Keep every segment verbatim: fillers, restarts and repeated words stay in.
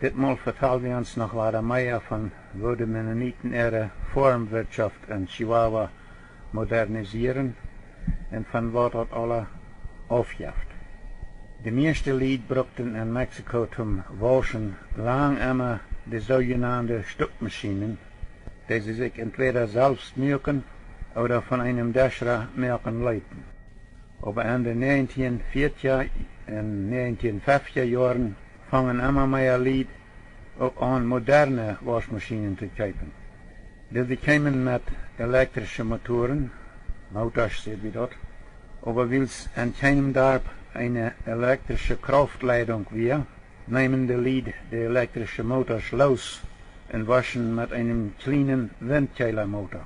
Ditmol vetal wie ons noch wada mea von woo de Mennoniten äare Foarmwirtschaft en Chihuahua modernisieren un von waut daut aula aufjeft. De mieeschte Lied brukten en Mexiko toom Wauschen lang emma de soojenande Stukjmaschienen, dee see sikj entwäda selfst muaken ooda von eenem Deschra moaken leeten. Oba en de negentien vieetja un negentien feftja Joaren fungen emma mea Lied uk aun moderne Wauschmaschienen to kjeepen. Dise kjeemen met elektrische Motoren, Motosch säd wie daut, oba wiels en kjeenem Darp eene elektrische Krauftleidunk wia, neemen de Lied de elektrische Motosch loos un wauschen met eenem kjlienen Windkjeelamotor.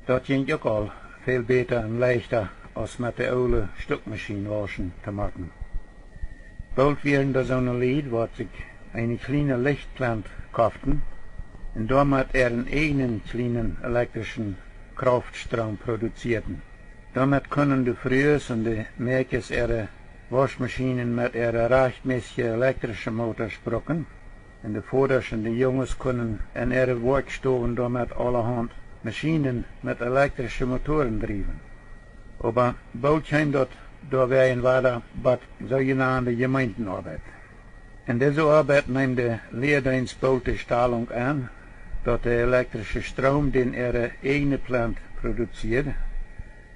Daut jinkj uk aul väl bäta un leichta aus met de oole Stukjmaschien wauschen to motten. Boolt wieren doa soone Lied, waut sikj eene kjliene Lichtplent koften un doamet äaren eejnen kjlienen elektrischen Krauftstrom produzieeden. Doamet kunnen de Frues un de Mäakjes äare Wauschmaschienen met äare rajchtmäßje elektrische Motosch brucken, un de Vodasch un de Junges kunnen en äare Woakjstowen doamet aulahaunt Maschienen met elektrische Motoren driewen. Oba boolt kjeem daut doawäajen wada bot soojenande Jemeentenoabeit. En dise Oabeit neem de Lieedeenst boolt de Stalunk aun, daut de elektrische Stroom, dän äare eejne Plent produzieed,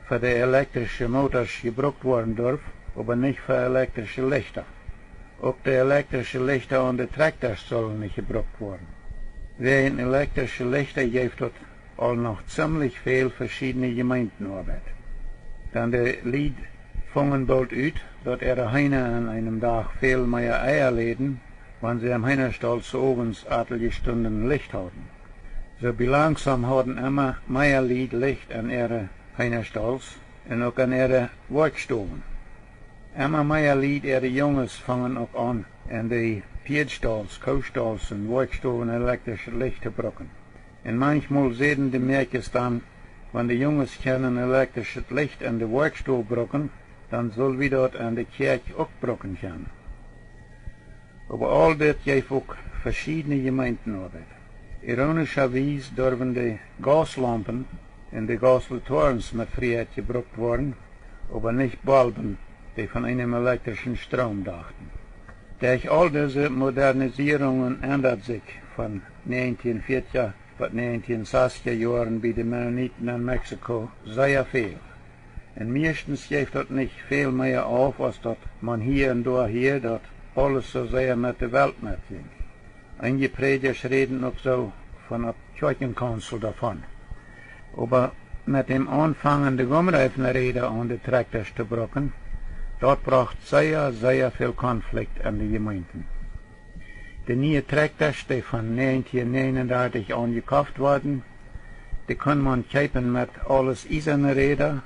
fa de elektrische Motosch jebrukt woaren durf, oba nich fa elektrische Lichta. Uk de elektrische Lichta aun de Trakjtasch sullen nich jebrukt woaren. Wäajen elektrische Lichta jeef daut aul noch ziemlich väl veschiedne Jemeentenoabeit. Dan de Lied fungen boolt ut, daut äare Heena en eenem Dach väl mea Eia läden, wan see em Heenastaul 's Owens atelje Stunden Licht hauden. Soo bie langsom hauden emma mea Lied Licht en äare Heenastauls un uk en äare Woakjstowen. Emma mea Lied äare Junges fungen uk aun, en de Pieedstauls, Koostauls un Woakjstowen elektrischet Licht to brucken. Un manchmol säden de Mäakjes dan: "Wan de Junges kjennen elektrischet Licht en de Woakjstow brucken, dan sull wie daut en de Kjäakj uk brucken kjennen." Oba aul dit jeef uk veschiedne Jemeentenoabeit. Ironischawäajen durwen de Gauslaumpen un de Gauslatorns met Frieheit jebrukt woaren, oba nich Bolben, dee von eenem elektrischen Stroom dochten. Derch aul dise Modernisierungen endat sikj von negentien vieetja bot negentien sastja Joaren bie de Mennoniten en Mexiko sea väl. Un mieeschtens jeef daut nich väl mea auf, aus daut maun hia un doa hieed, daut aules soo sea met de Welt metjinkj. Eenje Prädjasch räden uk soo von opp Kjoakjencouncil doavon. Oba met däm aunfangen de Gumreifenräda aun de Trakjtasch to brucken, daut brocht sea, sea väl Konflikt en de Jemeenten. De niee Trakjtasch, dee von negentien näajenundartich aun jekoft worden, dee kunn maun kjeepen met aules iesane Räda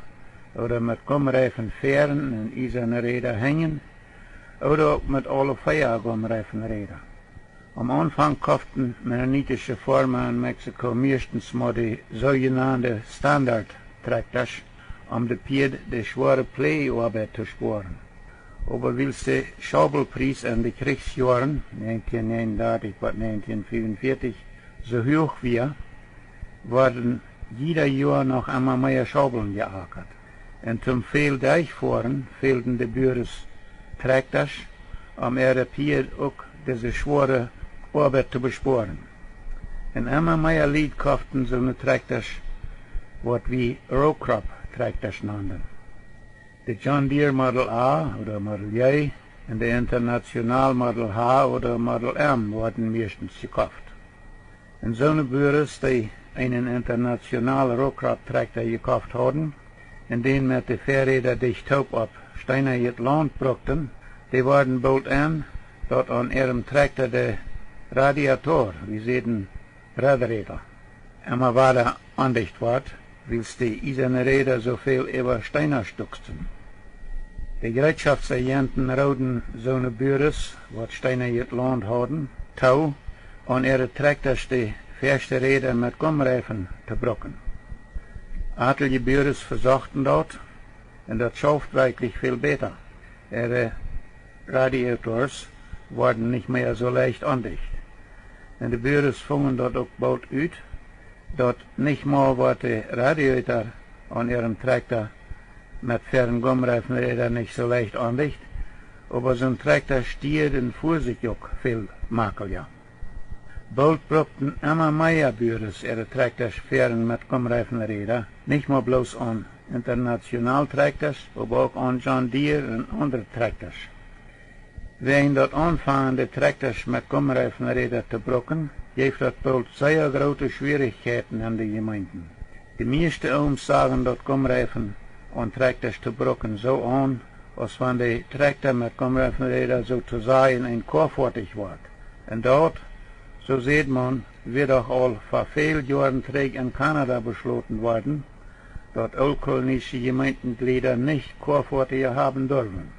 ooda met Gumreifen väaren un iesane Räda hinjen ooda uk met aule vea Gumreifenräda. Aum Aunfank koften mennonitische Foarma en Mexiko mieeschtens mau de soojenande Standard-Trakjtasch, om de Pieed de schwoare Pleajoabeit to spoaren. Oba wiels de Schaubelpries en de Kjrichsjoaren, negentien näajenundartich bot negentien fiefunvieetich, soo huach wia, worden jieda Joa noch emma mea Schaubeln jeakat. Un toom väl Deich foaren fälden de Buares Trakjtasch, om äare Pieed uk dise schwoare Oabeit to bespoaren. Un emma mea Lied koften soone Trakjtasch, waut wie Row Crop Trakjtasch nanden. De John Deere Model A ooda Model J un de International Model H ooda Model M worden mieeschtens jekoft. Un soone Buares, dee eenen International Row Crop Trakjta jekoft hauden un dän met de Väaräda dicht toop opp steenajet Launt brukten, dee worden boolt en, daut aun äarem Trakjta de Radiator, wie säden Radräda, emma wada ondicht wort, wiels de iesane Räda soo väl äwa Steena stuksten. De Jereetschoftsajenten rooden soone Buares, waut steenajet Launt hauden, too, aun äare Trakjtasch de väaschte Räda met Gumreifen to brucken. Atelje Buares vesochten daut, un daut schauft werkjlich väl bäta. Äare Radiators worden nich mea soo leicht ondicht. Un de Buares fungen daut uk boolt ut, daut nich mau waut de Radiator aun äarem Trakjta met väaren Gumreifenräda nich soo leicht ondicht, oba soon Trakjta stieed un fua sikj uk väl makelja. Boolt brukten emma mea Buares äare Trakjtasch väaren met Gumreifenräda, nich mau bloos aun International Trakjtasch, oba uk aun John Deere un aundre Trakjtasch. Wäajen daut aunfangen de Trakjtasch met Gumreifenräda to brucken, jeef daut boolt sea groote Schwierichkjeiten en de Jemeenten. De mieeschte Ooms sagen daut Gumreifen aun Trakjtasch to brucken soo aun, aus wan de Trakjta met Gumreifenräda soo to sajen een Koafoatich wort. Un daut, soo säd maun, wia doch aul ver väl Joaren trigj en Kanada beschloten worden, daut ooltkolonische Jemeentenjlieda nich Koafoatija haben durwen.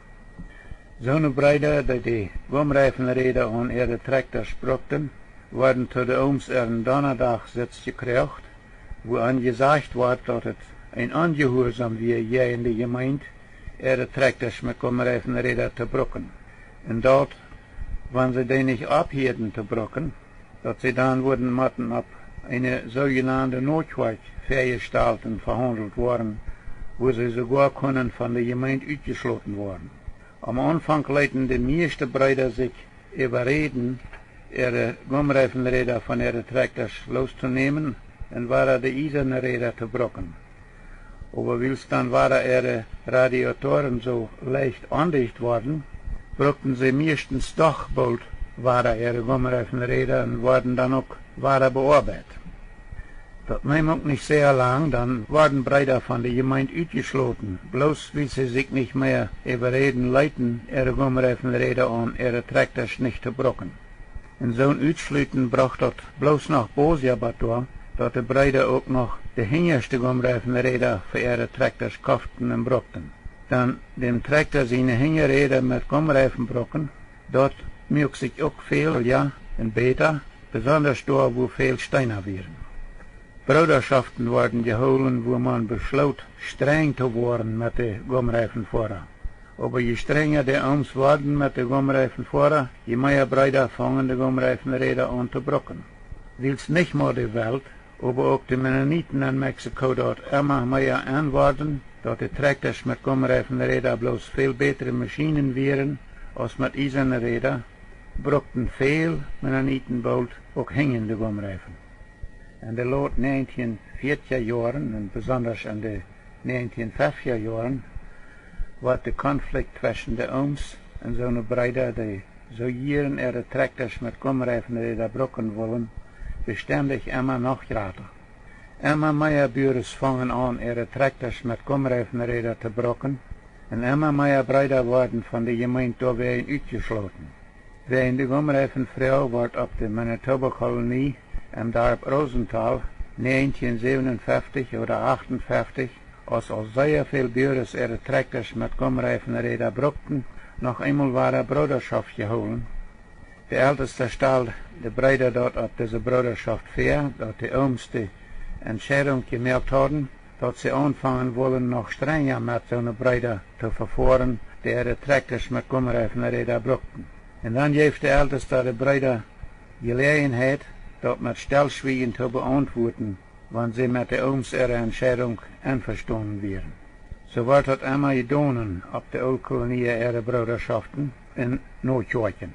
Soone Breeda, dee de Gumreifenräda aun äare Trakjtasch brukten, worden to de Ooms äaren Donnadachsitz jekroacht, wua an jesajcht wort, daut et een Onjehuarsaum wia jäajen de Jemeent, äare Trakjtasch met Gumreifenräda to brucken. Un daut, wan see dee nich opphieeden to brucken, daut see dan wudden motten opp eene soojenande Nokjoakj väajestalten vehaundelt woaren, wua see soogoa kunnen von de Jemeent utjeschloten woaren. Aum Aunfank leeten de mieeschte Breeda sikj äwaräden, äare Gumreifenräda von äare Trakjtasch loostonämen un wada de iesane Räda to brucken. Oba wiels dan wada äare Radiatoren soo leicht ondicht worden, brukten see mieeschtens doch boolt wada äare Gumreifenräda un worden dan uk wada beoabeit. Daut neem uk nich sea lang, dan worden Breeda von de Jemeent utjeschloten, bloos wiels see sikj nich mea äwaräden leeten, äare Gumreifenräda aun äare Trakjtasch nich to brucken. Un soon Utschluten brocht daut bloos noch bosja bat doa, daut de Breeda uk noch de hinjaschte Gumreifenräda fa äare Trakjtasch koften un bruckten. Dan däm Trakjta siene Hinjaräda met Gumreifen brucken, daut muak sikj uk väl, jo, un bäta, besondasch doa, wua väl Steena wieren. Broodaschoften worden jehoolen, wua maun beschloot, strenj to woaren met de Gumreifenfoara. Oba je strenja de Ooms worden met de Gumreifenfoara, je mea Breeda fungen de Gumreifenräda aun to brucken. Wiels nich mau de Welt, oba uk de Mennoniten en Mexiko daut emma mea en worden, daut de Trakjtasch met Gumreifenräda bloos väl bätre Maschienen wieren aus met iesane Räda, bruckten väl Mennoniten boolt uk hinjende Gumreifen. En de lot näajentieen vieetja Joaren un besondasch en de näajentieen feftja Joaren wort de Konflikt tweschen de Ooms un soone Breeda, dee soo jieren äare Trakjtasch met Gumreifenräda brucken wullen, bestendich emma noch jrata. Emma mea Buares fungen aun, äare Trakjtasch met Gumreifenräda to brucken, un emma mea Breeda worden von de Jemeent doawäajen utjeschloten. Wäajen de Gumreifenfroag wort opp de Manitoba Kolonie em Darp Rosenthal näajentieen säwenunfeftich ooda achtunfeftich, aus aul sea väl Buares äare Trakjtasch met Gumreifenräda bruckten, noch eemol wada Broodaschoft jehoolen. De Eltesta stald de Breeda daut opp dise Broodaschoft väa, daut de Ooms de Entscheidunk jemoakt hauden, daut see aunfangen wullen, noch strenja met soone Breeda to vefoaren, dee äare Trakjtasch met Gumreifenräda bruckten. Un dan jeef de Eltesta de Breeda Jeläajenheit, daut met Stellschwiejen to beauntwuaden, wan see met de Ooms äare Entscheidunk envestonen wieren. Soo wort daut emma jedonen opp de Ooltkolonia äare Broodaschoften un Nokjoakjen.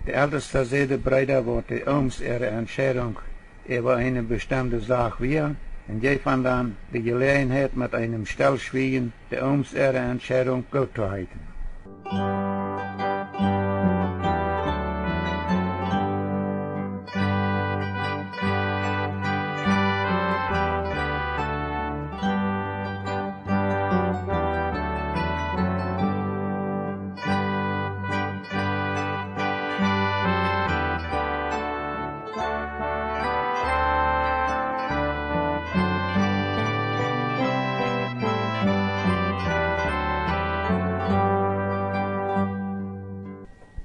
De Eltesta säd de Breeda, waut de Ooms äare Entscheidunk äwa eene bestemde Sach wia, un jeef an dan de Jeläajenheit, met eenem Stellschwiejen de Ooms äare Entscheidunk goot to heeten.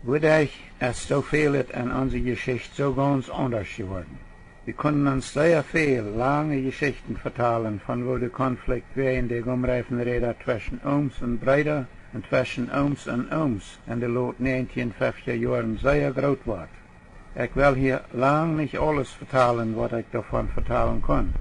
Wuaderch es soo väl en onse Jeschicht soo gaunz aundasch jeworden. Wie kunnen ons sea väl lange Jeschichten vetalen von woo de Konflikt wäajen de Gumreifenräda tweschen Ooms un Breeda un tweschen Ooms un Ooms en de lote negentien fefticha Joaren sea groot wort. Ekj well hia lang nich aules vetalen, waut ekj doavon vetalen kunn.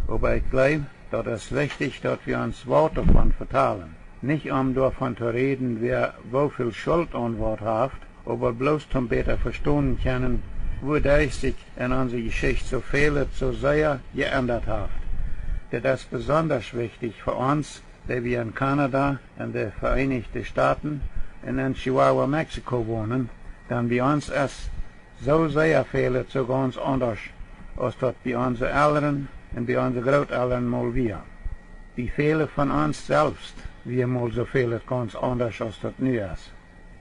Oba ekj jleew, daut es wichtich, daut wie ons waut doavon vetalen. Nich om doavon to räden, wäa woo väl Schult aun waut haft, oba bloos toom bäta vestonen kjennen, wuaderch sikj en onse Jeschicht soo väl, soo sea jeendat haft. Dit es besondasch wichtich fa ons, dee wie en Kanada, en de Vereenichte Stoten un en Chihuahua, Mexiko wonen, dan bie ons es soo sea väl soo gaunz aundasch, aus daut bie onse Elren un bie onse Grootelren mol wia. Bie väle von ons selfst wia mol soo väl gaunz aundasch, aus daut nu es.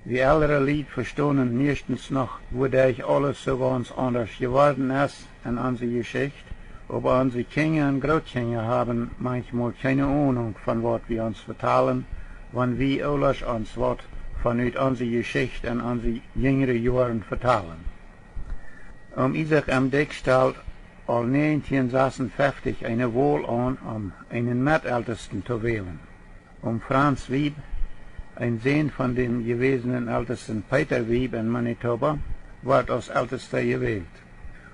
Wie elre Lied vestonen mieeschtens noch, wuaderch aules soo gaunz aundasch jeworden es en onse Jeschicht, oba onse Kjinja un Grootkjinja haben manchmol kjeene Ahnung, von waut wie ons vetalen, wan wie Oolsch ons waut von ut onse Jeschicht en onse jinjre Joaren vetalen. Oom Isaak M. Dyck stald aul negentien sasenfeftich eene Wol aun, om eenen Meteltesten to wälen. Oom Franz Wiebe, een Sän von däm jewäsenen Eltesten Peter Wiebe en Manitoba, wort aus Eltesta jewält.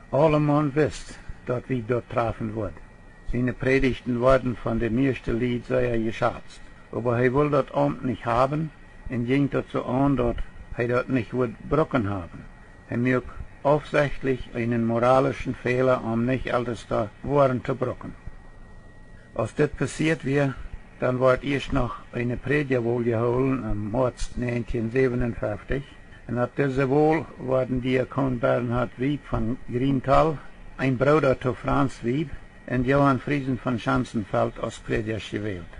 Aulemaun wist, daut Wiebe daut trafen wudd. Siene Prädichten worden von de mieeschte Lied sea jeschazt. Oba hee wull daut Aumt nich haben un jinkj daut soo aun, daut hee daut nich wudd brucken haben. Hee muak aufsechtlich eenen moralischen Fäla, om nich Eltesta woaren to brucken. Aus dit passieet wia, dan wort ieescht noch eene Prädjawol jehoolen em Moaz negentien säwenunfeftich. Un opp dise Wol worden Diakon Bernhard Wiebe von Grienthal, een Brooda to Franz Wiebe, un Johann Friesen von Schanzenfeld aus Prädjasch jewält.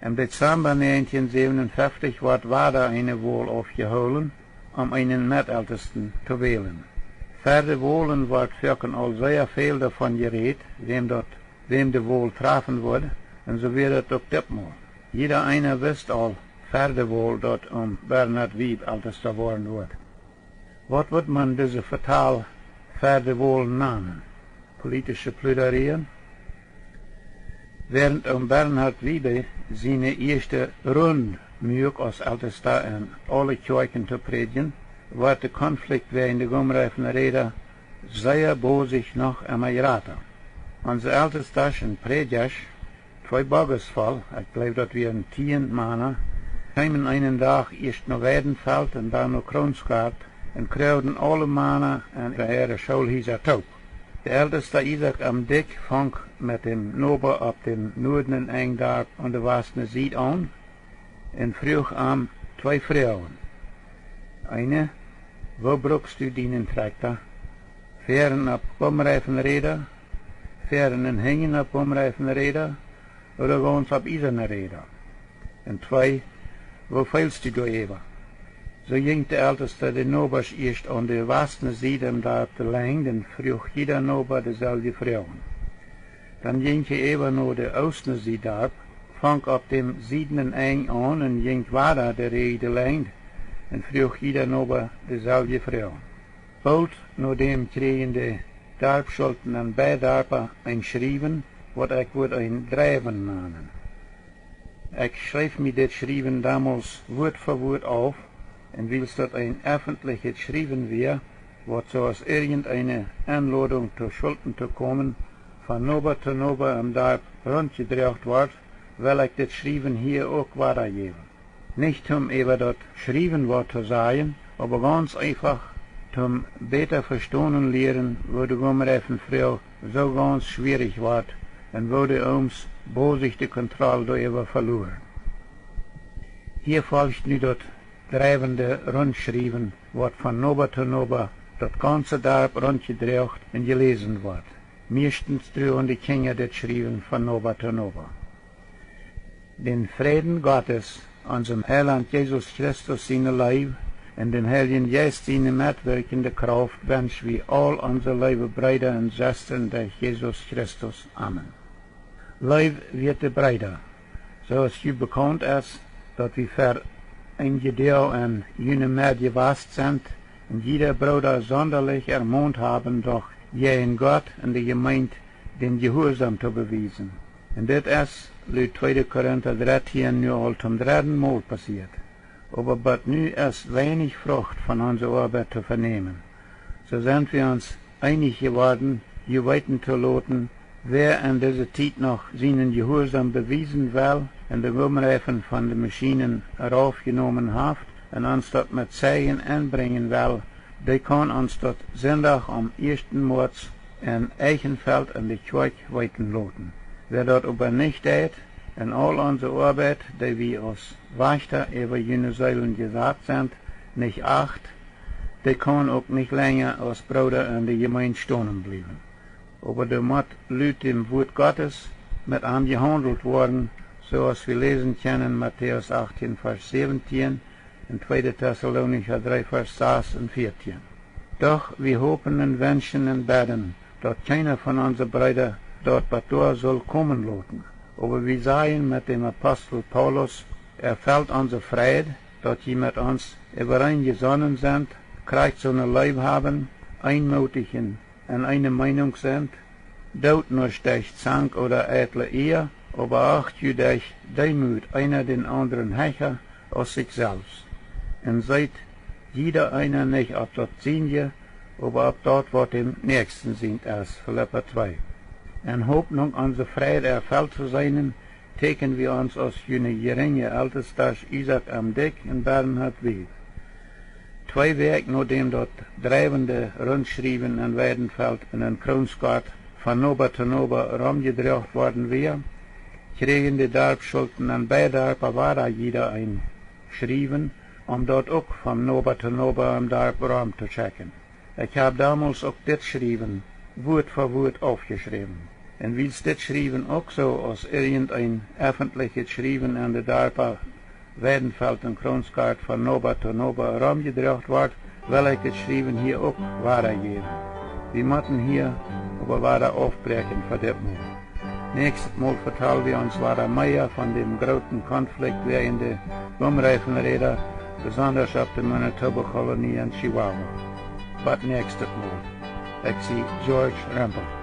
Em Dezamba negentien säwenunfeftich wort wada eene Wol aufjehoolen, om eenen Meteltesten to wälen. Ver de Wolen wort foaken aul sea väl doavon jerät, wäm daut, wäm de Wol trafen wudd, un soo wia daut uk ditmol. Jieda eena wist aul ver de Wol, daut Oom Bernhard Wiebe Eltesta woaren wudd. Waut wudd maun dise Vetal ver de Wol nanen? Politische Pluderieen? Wäarent Oom Bernhard Wiebe siene ieeschte Rund muak aus Eltesta en aule Kjoakjen to prädjen, wort de Konflikt wäajen de gumreifen Räda sea bosich noch emma jrata. Onse Eltestasch un Prädjasch, twee Bogges voll, ekj jleew daut wieren tieen Mana, kjeemen eenen Dach ieescht no Weidenfeld un dan no Kronsgart un kjrieejen aule Mana en äare Schoolhiesa toop. De Eltesta Isaak M. Dyck funk met däm Noba opp däm nuadnen Enj Darp aun de wastne Sied aun un fruach am twee Froagen. Eene: Woo brukst du dienen Trakjta? Väaren opp gumreifen Räda, väaren un hinjen opp gumreifen Räda, ooda gaunz opp iesane Räda? Un twee: Woo feelst du doaräwa? Soo jinkj de Eltesta de Nobasch ieescht aun de wastne Sied em Darp de Lenjd un fruach jieda Noba deselwje Froagen. Dan jinkj hee äwa no de oostne Sied Darp, funk opp däm siednen Enj aun un jinkj wada de Räj de Lenjd un fruach jieda Noba deselwje Froagen. Boolt no däm kjrieejen de Darpschulten en beid Darpa een Schriewen, waut ekj wudd een Dreiwen nanen. Ekj schreef mie dit Schriewen donmols Wuat fa Wuat auf, un wiels daut een effentlichet Schriewen wia, waut soo aus irjenteene Enlodunk to Schulten to komen von Noba to Noba em Darp runtjedroagen wort, well ekj dit Schriewen hia uk wadajäwen. Nich toom äwa daut Schriewen waut to sajen, oba gaunz eefach toom bäta vestonen lieren, woo de gumreifen Froag soo gaunz schwierich wort un woo de Ooms bosich de Kontroll doaräwa veluaren. Hia folcht nu daut dreiwende Rundschriewen, waut von Noba to Noba daut gaunze Darp runtjedroagen un jeläsen wort. Mieeschtens druagen de Kjinja dit Schriewen von Noba to Noba. Dän Fräden Gottes, onsem Heilaunt Jesus Christus siene Leew un däm Heiljen Jeist siene metwirkjende Krauft wensch wie aul onse leewe Breeda un Sestren derch Jesus Christus. Amen. Leew wieete Breeda, soo aus junt bekaunt es, daut wie ver eenje Doag en june Med jewast sent un jieda Brooda sondalich ermont haben, doch jäajen Gott un de Jemeent dän Jehuarsaum to bewiesen. Un dit es, Lud tweede Korinta drettieen nu aul toom dredden Mol passieet. Oba bat nu es weinich Frucht von onse Oabeit to venämen. Soo sent wie ons eenich jeworden, junt weeten to loten, wäa en dise Tiet noch sienen Jehuarsom bewiesen well un de Gumreifen von de Maschienen raufjenomen haft un ons daut met Zeijen enbrinjen well, dee kaun ons daut Sindach aum ieeschten Moaz en Eichenfeld en de Kjoakj weeten loten. Wäa daut oba nich deit, un aul onse Oabeit, dee wie aus Wajchta äwa june Seelen jesat sent, nich acht, dee kaun uk nich lenja aus Brooda en de Jemeent stonen bliewen. Oba doa mott lut däm Wuat Gottes met am jehaundelt woaren, soo aus wie läsen kjennen en Matäus achtieen, Varsch säwentieen, un tweede Tessalonicha dree, Varsch sas un vieetieen. Doch wie hopen un wenschen un bäden, daut kjeena von onse Breeda daut bat doa sull komen loten. Oba wie sajen met däm Apostel Paulus: Erfelt onse Freid, daut jie met ons äwareen jesonnen sent, krakjt soone Leew haben, eemotich un eene Meenunk sent, doot nuscht derch Zank ooda eitle Iea, oba acht junt derch Deemoot eena dän aundren hecha aus sikj selfst. Un seet jieda eena nich opp daut sienje, oba opp daut, waut däm Näakjsten sient es. Filippa twee. En Hopninj, onse Freid erfelt to seenen, tieekjen wie ons aus june jerinje Eltestasch Isaak M. Dyck un Bernhard Wiebe. Twee Wäakj nodäm daut dreiwende Runtschriewen en Weidenfeld un en Kronsgart von Noba to Noba romjedroagen worden wia, kjrieejen de Darpsschulten en beid Darpa wada jieda een Schriewen, om daut uk von Noba to Noba em Darp rom to schekjen. Ekj hab donmols uk dit Schriewen Wuat fa Wuat aufjeschräwen. Un wiels dit Schriewen uk soo aus irjent een effentlichet Schriewen en de Darpa Weidenfeld un Kronsgart von Noba to Noba romjedroagen wort, well ekj dit Schriewen hia uk wadajäwen. Wie motten hia oba wada aufbräakjen fa dit Mol. Näakjstet Mol vetal wie ons wada mea von däm grooten Konflikt wäajen de Gumreifenräda, besondasch opp de Manitoba Kolonie en Chihuahua. Bat näakjstet Mol. Ekj sie George Rempel.